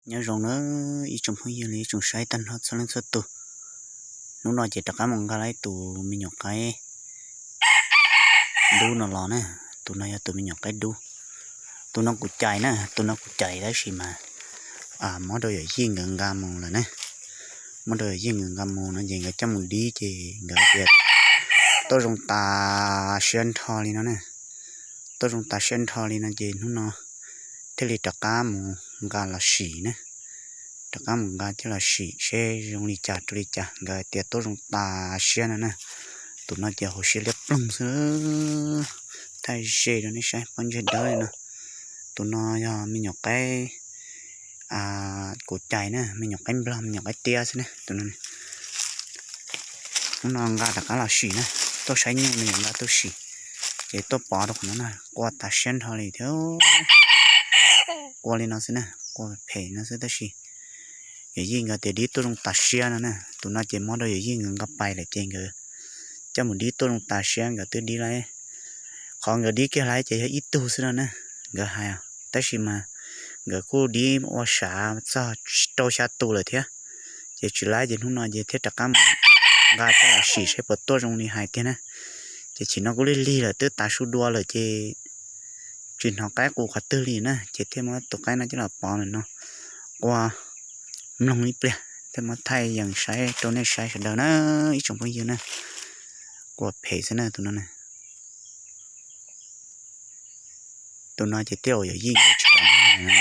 Nyob zoo na ib tsoom phooj ywg li ib tsoom saib tag nrho txhua leej txhua tus. Hnub no ces rov qab mus nqa lawm ib tus me nyuam qaib dub no los na. Tus no yog tus me nyuam qaib dub. Tus no kuv cais na, tus no kuv cais tab sis mas muab rau yawm yij nkawd nqa mus lawm na. Muab rau yawm yij nkawd nqa mus no ces nkawd coj mus dib ces nkawd tias tuaj zoo tas siab nrho li no na. Tuaj zoo tas siab nrho li no ces hnub no thiaj li rov qab mus nqa los sim na. Rov qab mus nqa coj los sim seb zoo li cas rau li cas, nkawd tias tuaj zoo tas siab no na. Tus no ces hauv siab liab ploog xwb, thaij ze rau nej saib pob ntseg dawb li no. Tus no yog me nyuam qaib kuv cais na, me nyuam qaib nplog, me nyuam qaib tiab xwb na tus no. Hnub no nqa rov qab los sim na, tuaj saib nyuj no yuav nqa tuaj sim, ces tuaj pov rau qhov no na, qua tas siab nrho li thiab. Qua li no xwb na, qua phem no xwb tab sis yawm yij nkawd tias dib tuaj zoo tas siab no na. Tus no ces muab rau yawm yij nkawd nqa pais lawm ces nkawd coj mus dib tuaj zoo tas siab, nkawd twb dib lawm. Qhov nkawd dib kiag lawm ces yog ib tug xwb no na, nkawd hais. Tab sis mas nkawd kuj dib ua sav txog rau xya tus lawm thiab, ces tsis laib ces hnub no ces thiaj rov qab mus nqa coj los sim seb puas tuaj zoo li hais tiag na. Ces chim no kuj lig lig lawm twb tav su dua lawm ces tsis hnov qaib qus qhov twg li na, ces thiaj muab tus qaib no coj los pov lawm no, qua mloog ib pliag thiaj muab thaij yees saib rau nej saib sawv daws na, ib tsoom phooj ywg na. Qua phem xwb na tus no na. Tus no ces tej zaum yawm yij nkawd tsis kam muag na.